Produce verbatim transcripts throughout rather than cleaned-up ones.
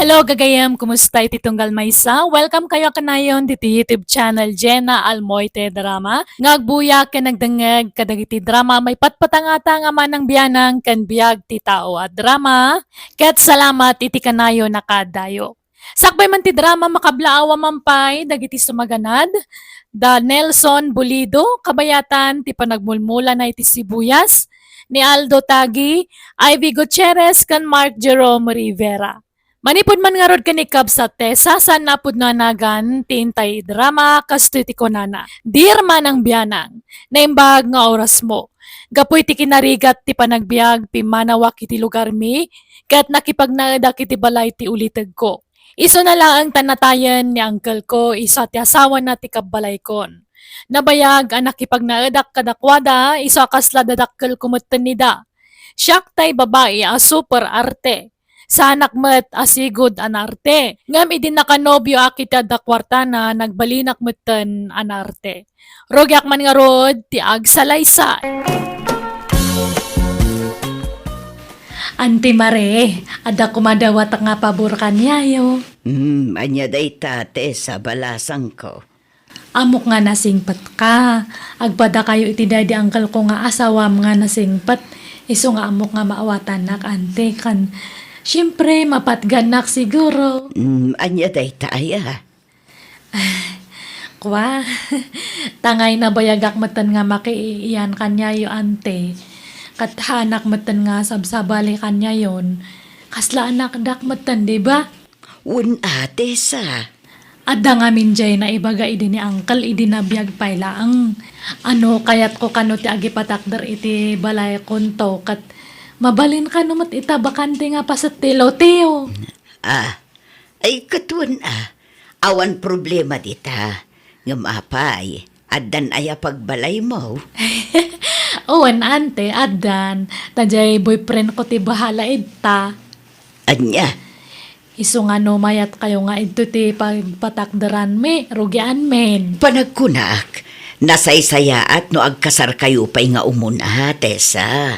Hello, gagayem. Kumusta iti tunggal maysa? Welcome kayo kanayon diti YouTube channel Jenna Almoite Drama. Nga agbuya ken nagdengngeg kadagiti drama maipatpatangata nga manang bianang ken biag ti tao a drama. Ket salamat iti kanayo nakaadayo. Sakbay man ti drama, makablaawa man pay dagiti sumaganad, da Nelson Bulido, kabayatan ti panagmulmulana iti sibuyas, ni Aldo Tagi, Ivy Gutierrez, ken Mark Jerome Rivera. Manipud man ngarud ken ni Kabsat Tessa, saan a pudno a nagan ti intay drama, kastoy ti kunana, "Dear manang bianang, naimbag nga oras mo. Gapu iti kinarigat ti panagbiag, pimmanawak iti lugarmi, ket nakipagnaedak iti balay ti ulitegko. Isuna laeng ta natayen ni uncle ko, isu a ti asawana ti kabbalaykon. Nabayag a nakipagnaedak kadakuada, isu a kasla dadakkelko metten ida. Siak tay babai a super arte. Saanak met a sigud a naarte. Ngem idi nakanobioak iti adda kuartana, nagbalinak metten a naarte. Rugiak man ngarud ti agsalaysay." Auntie Mare, adda koma dawatak nga pabor kaniayo. Hmm, ania dayta, Tessa, balasangko? Ammok nga nasingpetka. Agpadakayo iti daddy uncle ko nga asawam nga nasingpet. Isu nga ammok nga maawatanak, Auntie, ken siempre, mapatgannak siguro. Hmm, ania dayta aya? Kua, tangay nabayagak metten nga makiiyan kaniayo, Auntie. Ket haanak metten nga sabsabali kaniayon. Kasla anakdak metten, di ba? Wen a, Tessa. Adda ngamin diay naibaga idi ni uncle idi nabiag pay laeng. Ano, kayatko kano ti agipatakder iti balaykonto, ket mabalin kano met ita bakante nga paset ti lote. Ah, ay, ket wen a, awan problema dita. Ngem apay, addan aya pagbalaymo? Wen, Auntie, addan. Ta diay boyfriend ko ti bahala ita. Ania? Isu nga no mayatkayo nga idto ti pagpatakderanmi, rugianmin. Panagkunak, nasaysayaat no agkasarkayo pay nga umuna, Tessa.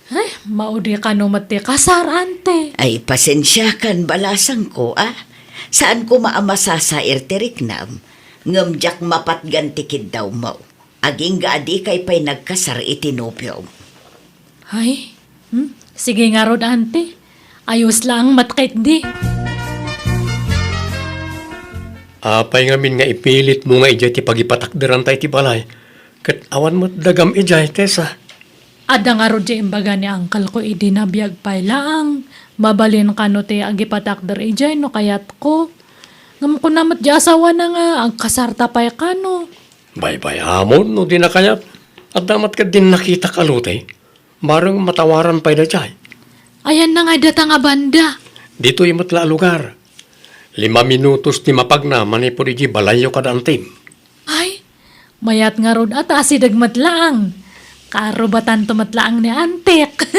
Ay, maudi kano met ti kasar, Auntie. Ay, pasensiakan, balasangko, a. Saan koma a masasair ti riknam, ngem diak mapatgan ti kiddawmo. Agingga a dikay pay nagkasar iti nobiom. Ay, hmm? Sige ngarud, Auntie. Ayos laeng met ketdi. Apay ngamin nga ipilitmo nga idiay ti pagipatakderanta iti balay, ket awan met dagam idiay, Tessa? Adda ngarud diay imbaga ni uncle ko idi nabiag pay laeng. Mabalin kano ti agipatakder idiay no kayatko. Ngem kuna met diay asawana nga agkasarta pay kano. Baybay-amon no di nakayat. Adda met ketdin nakitak a lote. Bareng matawaran pay daydiay. Ayanna nga data nga banda? Ditoy met la a lugar. Lima minutos ti mapagna manipud idiay balayyo kada Antim. Ay, mayat ngarud a ta asideg met laeng. Kaarubatanto met laeng ni Antik.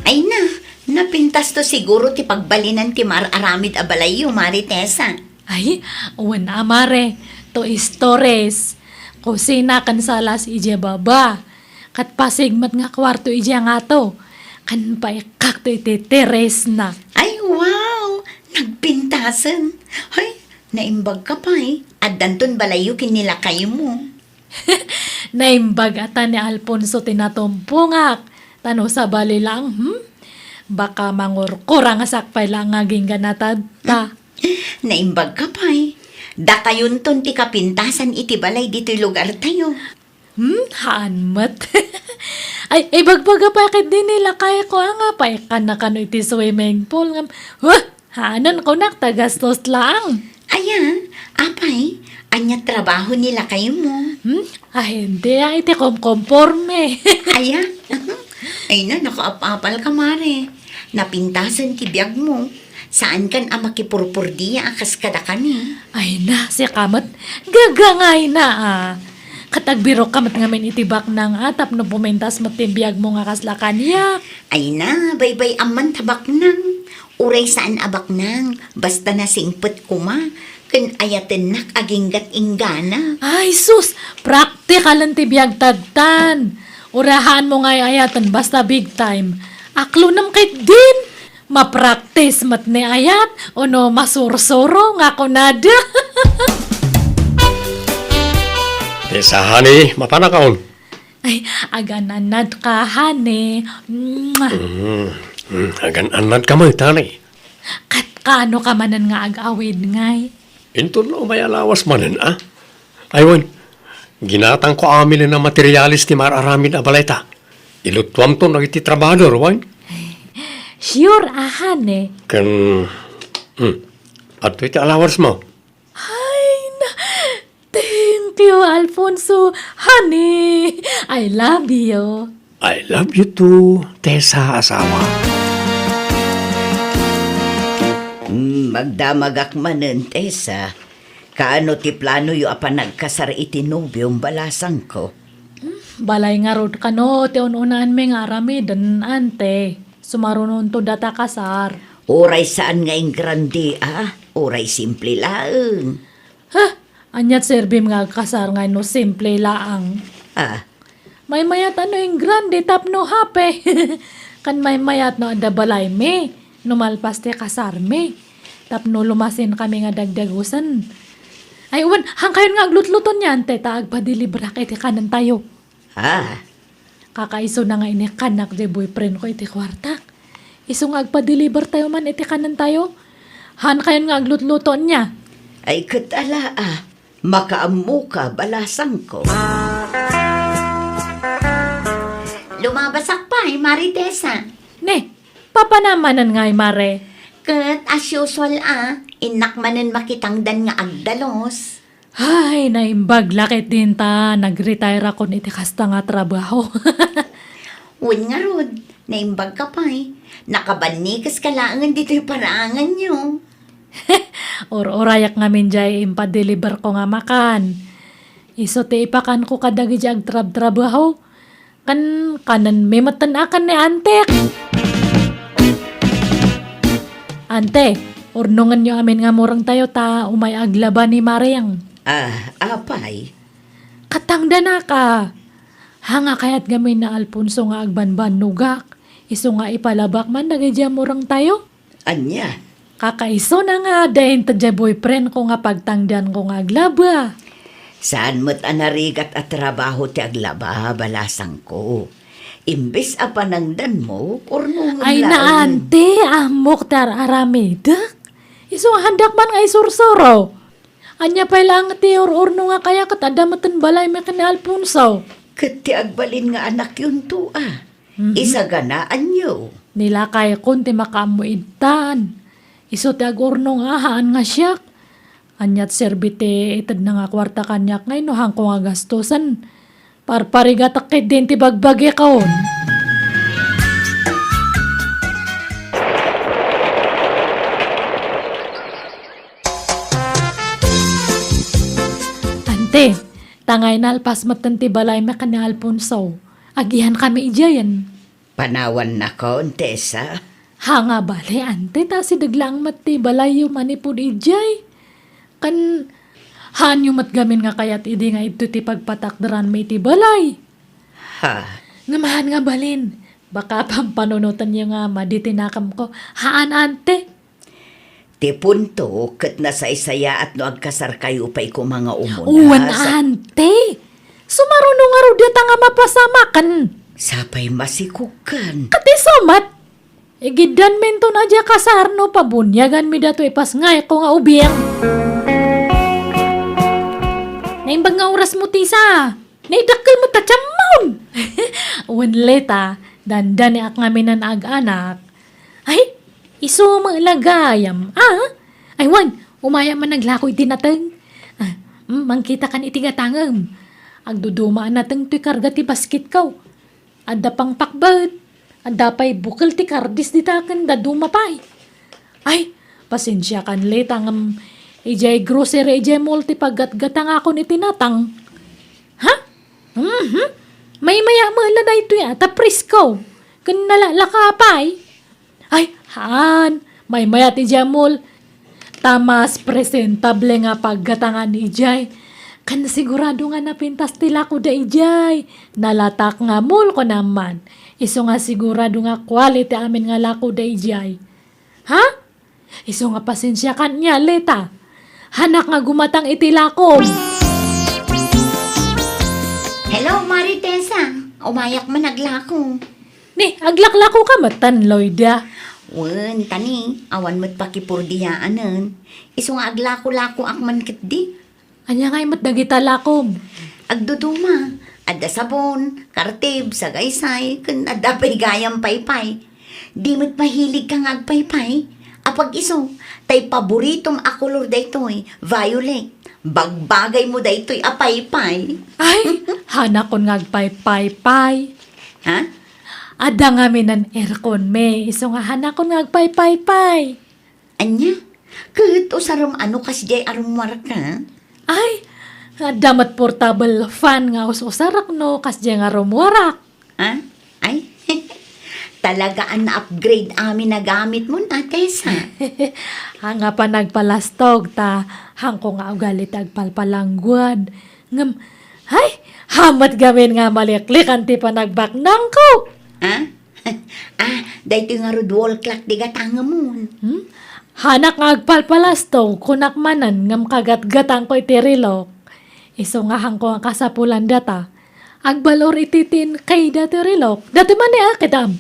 Ay na, napintasto siguro ti pagbalinan ti mar-aramid a balayyo, Mare Tessa. Ay, wen a, Mare. Two stories. Kusina ken salas idiay baba. Ket pasig met nga kuarto idiay ngato. Ken paikakto iti teresna. Ay, wow! Nagpintasen. Ay, naimbagka pay. Addanton balayyo ken ni lakaymo. Naimbag a ta ni Alfonso ti natumpongak. Ta no sabali laeng, hmm? Baka mangurkurangasak pay laeng nga agingga na tatta. Naimbagka pay. Dakayonton ti kapintasan iti balay ditoy lugartayo. Hmm, haan met. Ay, ibagbaga pay ketdi ni lakayko a nga paikkanna kano iti swimming pool ngem, huh, haanen kunak ta gastos laeng. Aya, apay, ania trabaho ni lakaymo? Hmm, ah, hindi, ah, iti komkomporme. Aya, ay na, nakaap-apal ka, Mare. Napintasen ti biagmo. Saankan a makipurpurdia a kas kadakami. Ay na, sika met, gagangayna, ah. Ket agbirokka met ngamin iti baknang, ah, tapno pumintas met ti biagmo nga kasla kaniak. Ay na, baybay-am man ta baknang. Uray saan a baknang, basta nasingpet koma, ken ayatennak aginggat inggana. Ay, sus! Praktikalen ti biag tadtan! Uray haanmo nga ay-ayaten, basta big time. Aklonem ketdin. Mapraktis met ni ayat, ono masursuro nga kunada. Tessa, honey, mapanakon. Ay, agan-annad ka, honey. Mwah. Mm, mm, agan-annad ka met, honey. Ket kaano ka manen nga ag-awid ngay? Inton no umay a lawas manen, a? Ay, wen, ginatangko amin a materialis ti mar-aramid a balayta. Ilutuamto dagiti trabahador, wen? Sure, a, honey. Ken, hmm, adtoy ti allowance mo. Ay, na, thank you, Alfonso. Honey, I love you. I love you too, Tessa asawa. Hmm, magdamagak manen, Tessa. Kaano ti planoyo a panagkasar iti nobiom, balasangko? Balay ngarud kano ti un-unaanmi nga aramiden, ante. Sumarunonto data kasar. Uray saan nga ingrande, a? Uray simple laeng. Ha? Ania ti serbim nga agkasar nga no simple laeng? A? Maymayat a no ingrande tapno happy. Ken maymayat no adda balaymi, no malpas ti kasarmi. Tapno lumasinkami nga dagdagusen. Ay, wen, haankayon nga aglutluto nian, te, ta agpadeliverak iti kanentayo. A? Kakaisuna nga inikkannak ti boyfriend ko iti kuartak. Isu nga agpadeliver tayo man iti kanentayo. Haankayon nga aglutluto nia. Ay, ket ala, a. Makaammoka, balasangko. Lumabasak pay, Mare Tessa. Ne, papanam manen ngay, Mare? Ket as usual, a, innak manen makitangdan nga agdalus. Ay, naimbag la ketdin ta nag-retire akon iti kasta nga trabaho. Wen ngarud, naimbag ka pay. Nakabannikeska laengen ditoy paraanganyo. Ur-urayak ngamin jay impadeliver ko nga makan. Isu ti ipakanko kadagiti agtrabtrabaho. Kan-, kanenmi metten a ken ni Antek. Ante, urnongenyo amin nga murengtayo ta umay aglaba ni Maring. A, apay? Katangdanak a. Haanka kayat ngamin ni Alfonso nga agbanbannogak. Isu nga ipalabak man dagiti murengtayo. Ania? Kakaisuna nga adda inted jay boyfriend ko nga pagtangdanko nga aglaba. Saan met a narigat a trabaho ti aglaba, balasangko. Imbes a panangdanmo, urnongem laeng. Ay, na, ante, ammok ti ar-aramidek. Isu nga handak man nga isursuro. Ania pay laeng ti ur-urno nga kaya ket adda metten balaymi ken ni Alfonso. Ket ti agbalin nga anakyonto, a. Mhm. Isaganaanyo. Nilakaykon ti makaammo itdan. Isu ti agurnong a haan nga siak. Ania ti serbi ti itedna nga kuarta kaniak ngay no haanko nga gastusen? Parparigatek ketdin ti bagbagikon. Ante, ta ngay nalpas metten ti balaymi ken ni Alfonso. Agihankami idiayen. Panawannakon, Tessa? Ha nga bale, ante, ta asideg laeng met ti balayyo manipud idiay. Kan, haanyo met gamin nga kayat idi nga idto ti pagpatakderanmi iti balay. Ha? Ngem haan nga balin, baka pampanunotenyo nga madi ti nakemko. Haan, ante. Ti punto ket nasaysayaat no agkasarkayo pay koma nga umuna. Wen, sa- ante. Sumaruno ngarud dayta nga mapasamaken. Sapay masikogkan. Ket isu met. Igiddanminton a diay kasar no pabuniaganmi datoy ipasngayko nga ubing. Naimbag nga orasmo, Tessa. Naidakkel met ta tiammon. Wen, Leta, dandaniak ngamin a ag-anak. Ay, isu met la gayam, a? Ay, wen, umayam a naglako iti nateng. A, mm, mangkitakan iti gatangem. Agduduma a nateng toy karga ti basketko. Adda pangpakbet. Adda pay bukel ti kardis dita ken dadduma pay. Ay, pasensiakan, Leta, ngem idiay grocery, idiay mall ti paggatgatangakon iti natang. Ha? Mhm. Maymaya met la daytoy a, ta presko. Ken nalalaka pay. Ay, haan. Maymaya ti idiay mall. Ta mas presentable nga paggatangan idiay. Ken sigurado nga napintas ti lakoda idiay. Nalatak nga mall, kunam man. Isu nga sigurado nga quality amin nga lako daydiay. Ha? Isu nga pasensiakan nia, Leta. Hanak nga gumatang iti lakom. Hello, Mari Tessa. Umayak man aglako. Ni, aglaklako ka metten, Loida. Wen, tani, awan met pakipurdiyaanen. Isu nga aglako-lakoak man ketdi. Ania ngay met dagita lakom? Agduduma. Adda sabon, kartib, sagaysay, ken adda pay gayam paypay. Di met mahilig ka nga agpaypay? Apag-isu, tay paboritom a kolor daytoy, violet. Bagbagay mo daytoy a paypay. Ay, hanakon nga agpaypaypay. Ha? Adda ngamin aircon, me. Isu nga hanakon nga agpaypaypay. Ania? Ket usarem a no kasdiay a rummuarka? Ay, adda met portable fan nga us-usarak no kasdiay nga rummuarak. Ha? Ay, talaga a na-upgrade amin a gamitmon, Tessa. Haan nga panagpalastog ta, haanko nga ugali ti agpalpalangguad. Ngem, ay, haan met ngamin nga maliklikan ti panagbaknangko. Ha? Ah, daytoy ngarud wall clock ti gatangemon. Hmm? Hanak nga agpalpalastog, kunak manen, ngem kagatgatangko iti relok. Isu nga haanko nga kasapulan data. Agbalor iti tin kayda ti relok. Dati man ni, ah, kitam.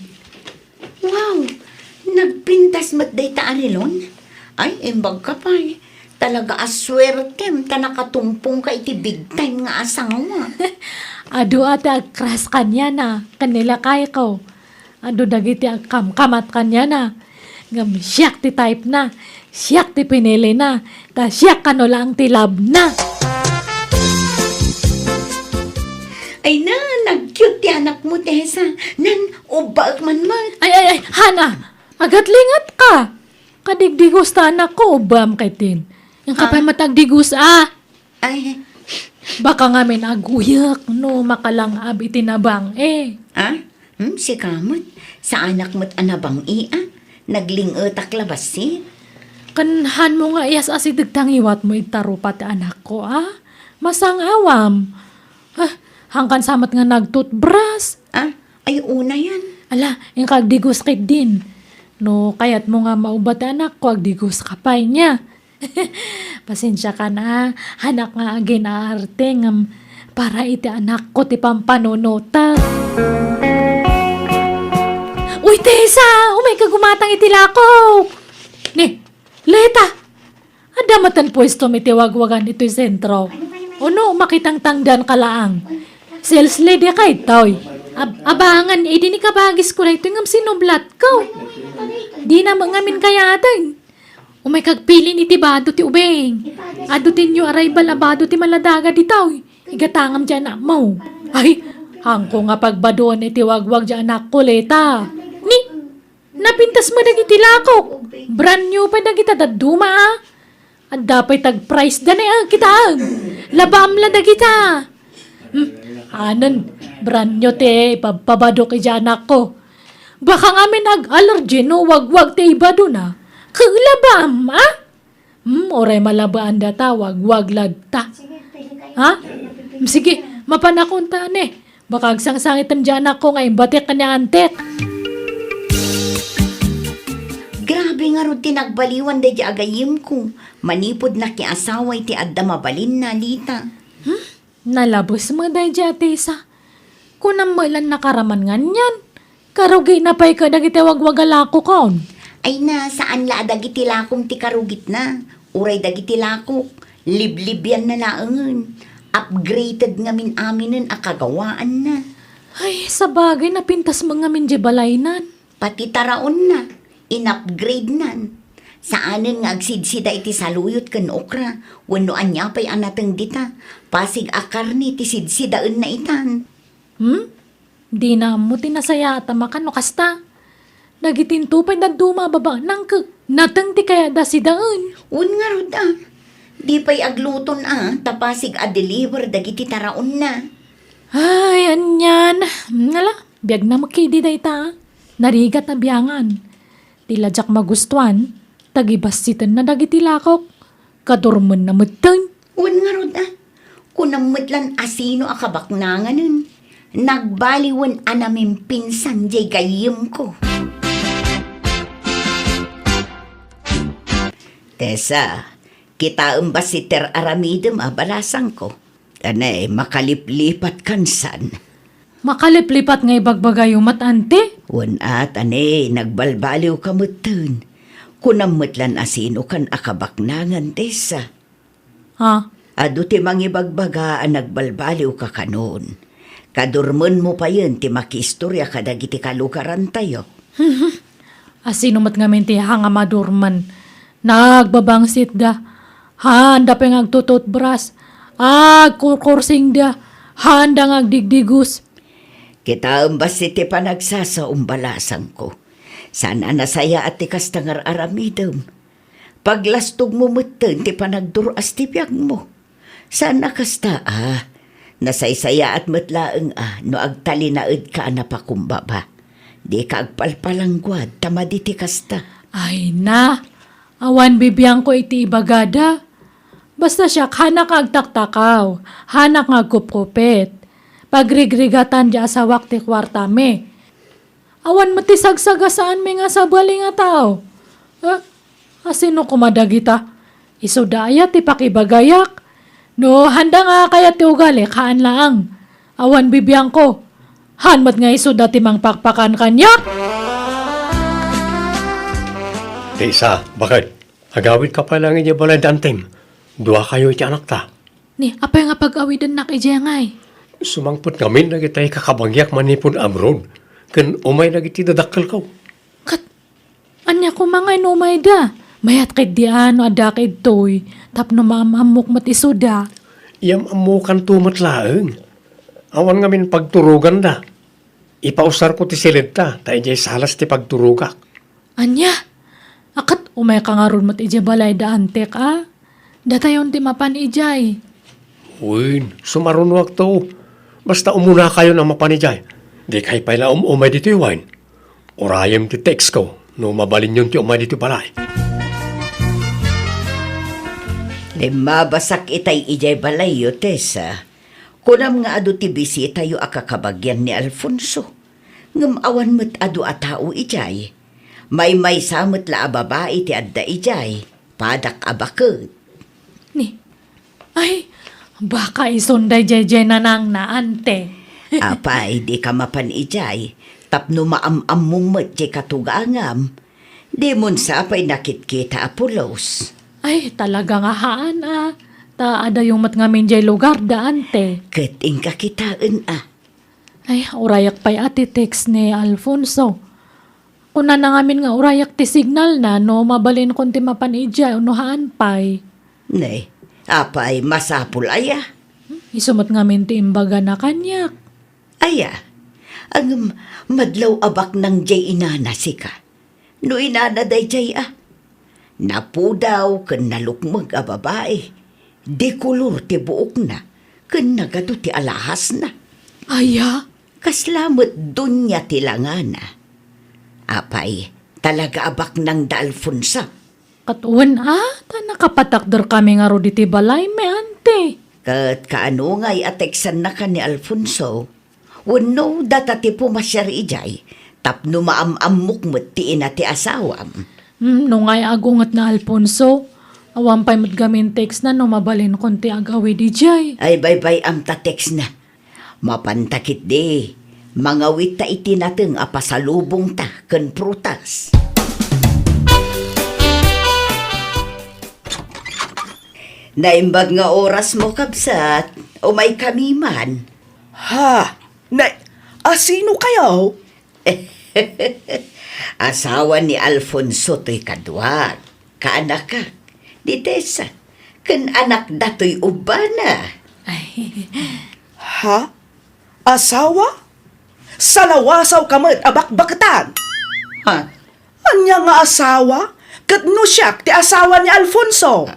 Wow! Nagpintas met dayta a relon? Ay, imbag ka pay. Talaga a suertem ta nakatumpong ka iti big time nga asawa. Adu a ti agkras kaniana, ken ni lakayko. Adu dagiti agkamkamat kaniana. Ngem siak ti type na, siak ti pinili na, ta siak kano laeng ti love na. Ay na, nag-cute ti anakmo, Tessa. Nan, ubbaek man met. Ay, ay, ay, Hana, agatlingat ka. Kadigdigos ta anakko, ubbaam ketdin. Inka pay met agdigos, ah. Ay. Baka ngamin aguyek no makalang-ab iti nabang-i. Ah? Hmm, sika met. Saanak met a nabang-i, ah. Nagling-etak la bassit. Ken haanmo nga iyas-asideg ta ngiwatmo iti tarupa ti anakko, ah. Masang-awam. Ah, haankan sa met nga nagtutbras. Ah, ay, unayen. Ala, inka agdigos ketdin. No kayatmo nga maubba ti anakko, agdigos ka pay, nia. Pasensiakan a, hanak nga agin-aarte ngem para iti anakko ti pampanunotek. Uy, Tessa! Umayka gumatang iti lakok! Ni, Leta! Adda metten puestom iti wagwagan itoy sentro. Ono, makitangtangdan ka laang. Sales lady ka itoy. Ab-, abangan, idi ni kabagis ko daytoy ngem sinublat ko. Di na ngamin kayaten. Umay kagpilin iti bado ti ubing. Adu ti new arrival a bado ti maladaga ditoy. Igatangam ti anakmo. Ay, haanko nga pagbadoen iti wagwag ti anakko, Leta. Ni, napintas mo dagiti lakok. Brand new pay dagita dadduma, ah. Adda pay tag-price da ni, ah, kitaem. Labaam la dagita. Hmm, anen, brand new ti ipabpabadok iti anakko. Baka ngamin ag-allergy no wagwag ti ibadona. Ket labaam, ah? Hmm, uray malabaan data, wagwag latta. Ha? Hmm, sige, mapanakon ta, ne. Baka agsangsangitem ti anakko nga imbatek ken ni antek. Grabe ngarud ti nagbaliwan daydi agayemko. Manipud nakiasawa iti adda mabalinna, Lita. Hmm? Nalabes met daydi a Tessa. Kunam met lan nakaraman nganian. Karugina pay kadagiti wagwagalakokon. Ay na, saan la a dagiti lakom ti karugitna. Uray dagiti lakok, liblibianna laengen. Upgraded ngamin aminen a kagawaanna. Ay, sabagay, napintas met ngamin di balaynan. Pati taraonna, in-upgrade-nan. Saanen nga agsidsida iti saluyot ken okra, wenno ania pay a nateng dita, pasig a karne ti sidsidaenna itan. Hmm? Dina ammo ti nasayaat a makan no kasta. Dagitinto pay dadduma a babaenna ket nateng ti kayatda sidaen. Wen ngarud a, di pay agluton a, ta pasig a deliver dagiti taraonna. Ay, anian. Nala, biagna met ketdi dayta. Narigat a biangan. Ti la diak magustuan, tagibassitenna dagiti lakok. Kadurmenna metten. Wen ngarud a, kunam met lan a sino a kabaknanganen. Nagbaliwen a namimpinsan jay gayyemko. Tessa, kitaem basta ti ar-aramidem a balasangko. Ania, makaliplipatkan san? Makaliplipat nga ibagbagayo met, ante? Wen a, ania, nagbalbaliwka metten. Kunam met lan a sinokan a kabaknangan, Tessa. Ha? Adu ti mangibagbaga a nagbalbaliwka kanon. Kadurmenmo payen ti makiistoria kadagiti kalugarantayo. Asino met ngamin ti ha nga madurmen? Nagbabangsitda. Haanda pay nga agtututbras. Agkurkursingda. Haanda nga agdigdigus. Kitaem basta ti panagsasaom, balasangko. Saan a nasayaat ti kasta nga ar-aramidem. Paglastogmo metten ti panagdur-as ti biagmo. Saan a kasta a, nasaysayaat met laeng a no agtalinaedka a napakumbaba. Dika agpalpalangguad ta madi ti kasta. Ay na, awan bibiangko iti ibagada. Basta siak, hanak nga agtaktakaw, hanak nga agkupkupit. Pagrigrigatan ti asawak ti kuartami. Awan met ti sagsagasaanmi nga sabali nga tao. Eh, asino koma dagita? Isuda aya ti pakibagayak? No, haanda nga kayat ti ugalik, haan laeng. Awan bibiangko. Haan met nga isuda ti mangpakpakan kaniak. Tessa, baket, agawidka pay laeng idiay balay da antem. Duakayo iti anakta. Ni, apay nga pag-awidennak idiay ngay? Sumangpet ngamin dagiti kakabagiak manipud abroad, ken umay dagiti dadakkelko. Ket ania koma ngay no umayda? Mayat ketdi a no adda ketditoy, tapno maam-ammok met isuda. Iam-ammokanto met laeng. Awan ngamin pagturoganda. Ipausarko ti siledta, ta idiay salas ti pagturogak. Ania? A ket umayka ngarud met idiay balay da antek a? Datayon ti mapan idiay. Wen, sumarunoakto. Basta umunakayon a mapan idiay. Dikay pay la um-umay ditoy wen. Urayem ti textko no mabalinyon ti umay ditoy balay. Limmabasak itay idiay balayyo, Tessa. Kunam nga adu ti bisitayo a kakabagian ni Alfonso. Ngem awan met adu a tao idiay. Maymaysa met la a babai ti adda idiay. Padak a baket. Ni, ay, baka isun daydiay nanangna, ante. Apay, dika mapan idiay, tapno maam-ammom met diay katugangam. Dimon sa pay nakitkita a pulos. Ay, talaga nga haan a. Ta adayo met ngamin diay lugar da, ante. Ket inka kitaen a. Ay, urayak pay a ti text ni Alfonso. Kunana ngamin nga urayak ti signalna no mabalinkon ti mapan idiay wenno haan pay. Ne, apay, masapul aya? Isu met ngamin ti imbagana kaniak. Aya, ngem madlaw a baknang diay inana sika. No inana daydiay a, napudaw ken nalukmeg a babai, dikolor ti buokna, ken nagadu ti alahasna. Aya? Kasla met doña ti langana. Apay, talaga a baknang da Alfonso? Ket wen a, ta nakapatakderkami ngarud iti balaymi, ante. Ket kaano ngay a teksannakan ni Alfonso? Wenno data ti pumasiar idiay tapno maam-ammok met ti ina ti asawam. Hmm, no ngay agungetna, Alfonso, awan pay met gamin textna no mabalinkon ti ag-awid idiay. Ay, baybay-am ta textna. Mapanta ketdi, mangawitta iti nateng a pasalubongta ken prutas. Naimbag nga orasmo, kabsat. Umaykami man. Ha? Na, asino kayo? Asawa ni Alfonso toy kaduak, kaanakak, ni Tessa, ken anakda toy ubbana. Ay. Ha? Asawa? Salawasawka met a bakbaketan. Ha? Ania nga asawa? Ket no siak ti asawa ni Alfonso?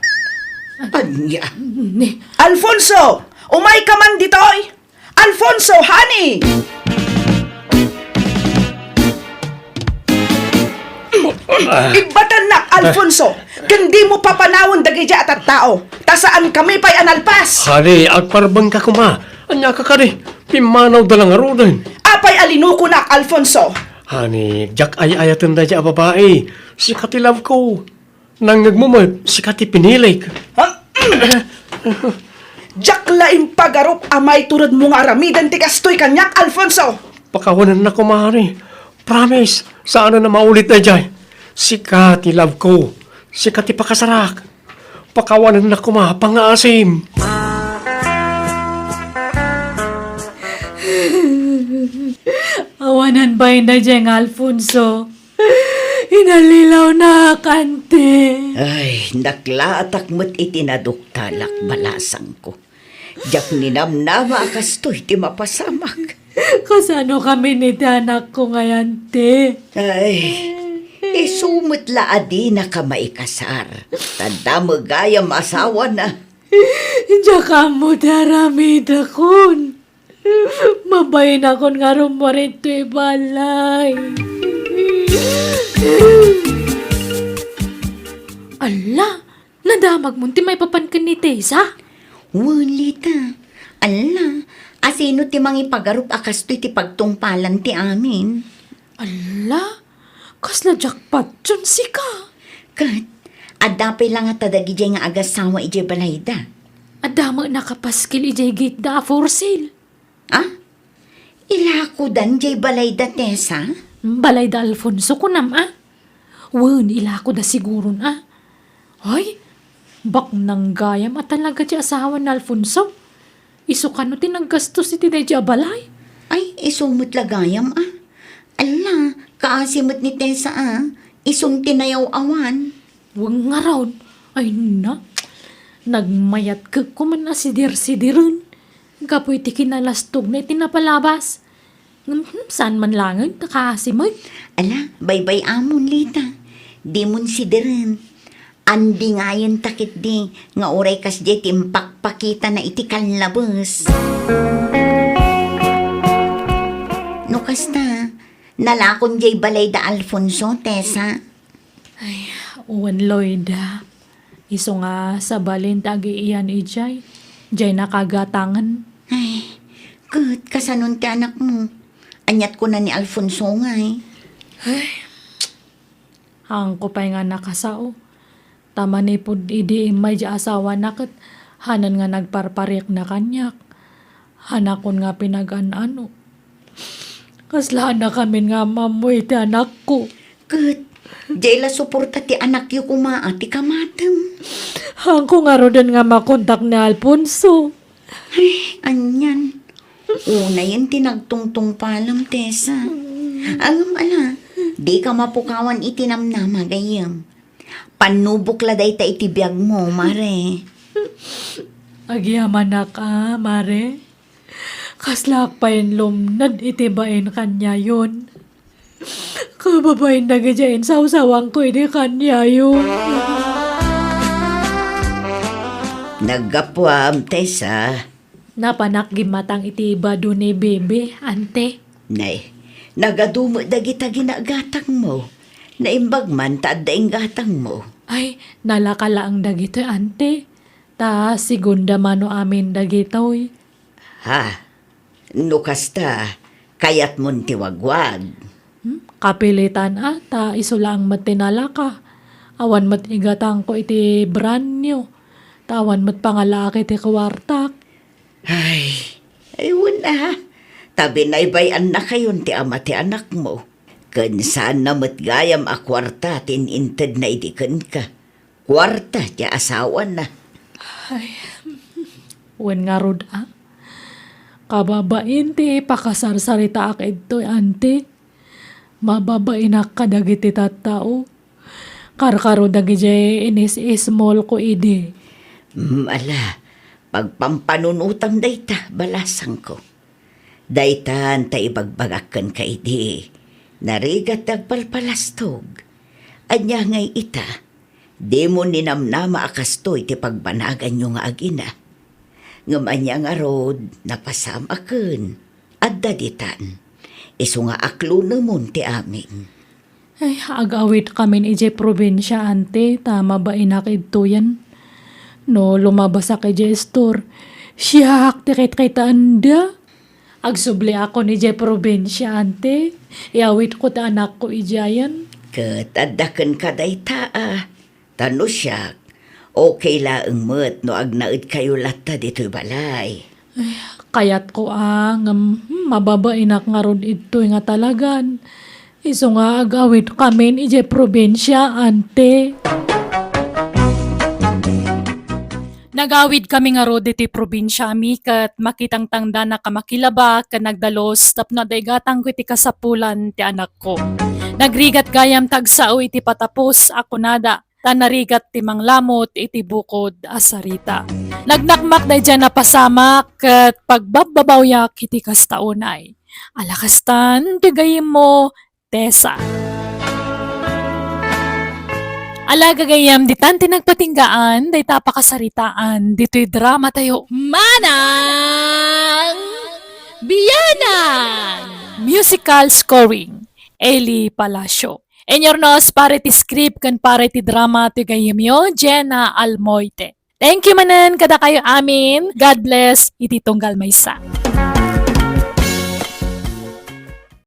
Ania? Ni Alfonso, umayka man ditoy! Alfonso, honey! Ibbatannak, Alfonso, ken dimo papanawen dagidiay a tattao, ta saankami pay a nalpas. Honey, agparbengka koma. Ania ka kadi? Pimmanawda la ngaruden. Apay a linukonak, Alfonso? Honey, diak ay-ayaten daydiay a babai. Sika ti love ko. Nangngegmo met, sika ti pinilik. Diak la impagarup a maituredmo nga aramiden ti kastoy kaniak, Alfonso. Pakawanennak koma, honey. Promise, saanen a maulit daydiay. Sika ti love ko. Sika ti pakasarak. Pakawanennak koma, pangngaasim. Awanan bain daydiay nga Alfonso. Inallilawnak, ante. Ay, naklaatak met iti naduktalak, balasangko. Diak ninamnama a kastoy ti mapasamak. Kasano kami ni ti anakko ngay, ante? Ay, isu met la a dinaka maikasar. Tadda met gayam asawana. Diak ammo ti aramidakon. Mabainakon nga rummuar ditoy balay. Alla, nadamagmon ti maipapan ken ni Tessa? Wen, Lita. Alla, asino ti mangipagarup a kastoy ti pagtungpalan ti amin? Alla, kasla jackpot yon sika. Ket, adda pay la ngata dagidiay nga agasawa idiay balayda? Adda met nakapaskil idiay gate da a for sale. Ah? Ilakodan diay balayda, Tessa? Balayda Alfonso, kunam, a? Wen, ilakoda siguron, a. Ay, baknang gayam a talaga ti asawa ni Alfonso. Isu kano ti naggastos iti daydiay a balay? Ay, isu met la gayam, a. Alla, kaasi met ni Tessa, a. Isun ti nayaw-awan. Wen ngarud, ay na, nagmayat ket kuman a sidir-sidiren, gapu iti kinalastogna iti napalabas. Ngem, hmm, saan man laeng ta kaasi met. Ala, baybay-amon, Lita. Dimon sidiren. Andingayen ta ketdi nga uray kasdiay ti impakpakitana iti kallabes. No kasta, nalakon diay balay da Alfonso, Tessa? Ay, wen, Loida. Isu nga sabali ti agiiyan idiay, diay nakagatangen. Ay, ket kasanon ti anakmo? Aniat kuna ni Alfonso ngay? Ay, haanko pay nga nakasao. Ta manipud idi immay diay asawana ket hanan nga nagparparikna kaniak. Hanakon nga pinagan-ano. Kasla haanna kamin nga ammo iti anakko. Ket, diay la suporta ti anakyo koma a ti kamatem. Haanko ngaruden nga makontak ni Alfonso. Ay, anian. Unayen ti nagtungtungpalam, Tessa. Ngem ala, dika mapukawan iti namnama, gayyem. Pannubok la dayta iti biagmo, Mare. Agyamanak a, Mare. Kaslaak pay lumned iti bain kaniayon. Kababain dagidiay insawsawanko idi kaniayo. Naggapuam, Tessa. Napanak gimmatang iti bado ni Bebe, ante. Nay, nagadu met dagita ginagatangmo. Naimbag man ta adda inggatangmo. Ay, nalaka laeng dagitoy, ante. Ta segunda mano amin dagitoy. Ha? No kasta, kayatmon ti wagwag? Hmm? Kapilitan a, ta isu laeng met ti nalaka. Awan met igatangko iti brand new. Ta awan met pangalaak iti kuartak. Ay, ay, wen a. Ta binaybay-annakayon ti ama ti anakmo. Ken saanna met gayam a kuarta ti in-intedna idi kenka. Kuarta ti asawana. Ay, wen ngarud a. Kababain ti pakasarsaritaak idtoy, ante. Mababainak kadagiti tattao. Karkaro dagidiay inis-ismolko idi. Mm, ala, pagpampanunotam dayta, balasangko. Daytan ta ibagbagak kenka idi, narigat ti agpalpalastog. Ania ngay ita, dimo ninamnama a kastoy ti pagbanaganyo nga agina. Ngem ania ngarud, napasamaken, adda ditan. Isu nga aklonemon ti amin. Ay, ag-awidkamin idiay probinsia, ante, ta mabainak idtoyen. No lumabasak idiay istor, siak ti kitkitaenda. Agsubliakon idiay probinsia, ante. Iawidko ti anakko idiayen. Ket adda kenka dayta a. Ta no siak, okay laeng met no agnaedkayo latta ditoy balay. Ay, kayatko a, ngem, hmm, mababainak ngarud idtoy nga talagan. Isu nga agawidkamin idiay probinsia, ante. Nagawidkami ngarud iti probinsiami ket makitangtangdanak a makilaba ken nagdalus tapno adda igatangko iti kasapulan ti anakko. Nagrigat gayam ti agsao iti patapos a kunada, ta narigat ti manglamut iti bukod a sarita. Nagnakmak daydiay a napasamak ket pagbabbabawiak iti kasta unay. Ala kastan ti gayyemmo, Tessa. Ala gagayyem, ditan ti nagpatinggaan dayta a pakasaritaan ditoy dramatayo, Manang Bianang! Musical scoring, Eli Palacio. Inurnos para iti script ken para iti drama ti gayyemyo, Jenna Almoite. Thank you manen kadakayo amin. God bless iti tunggal maysa.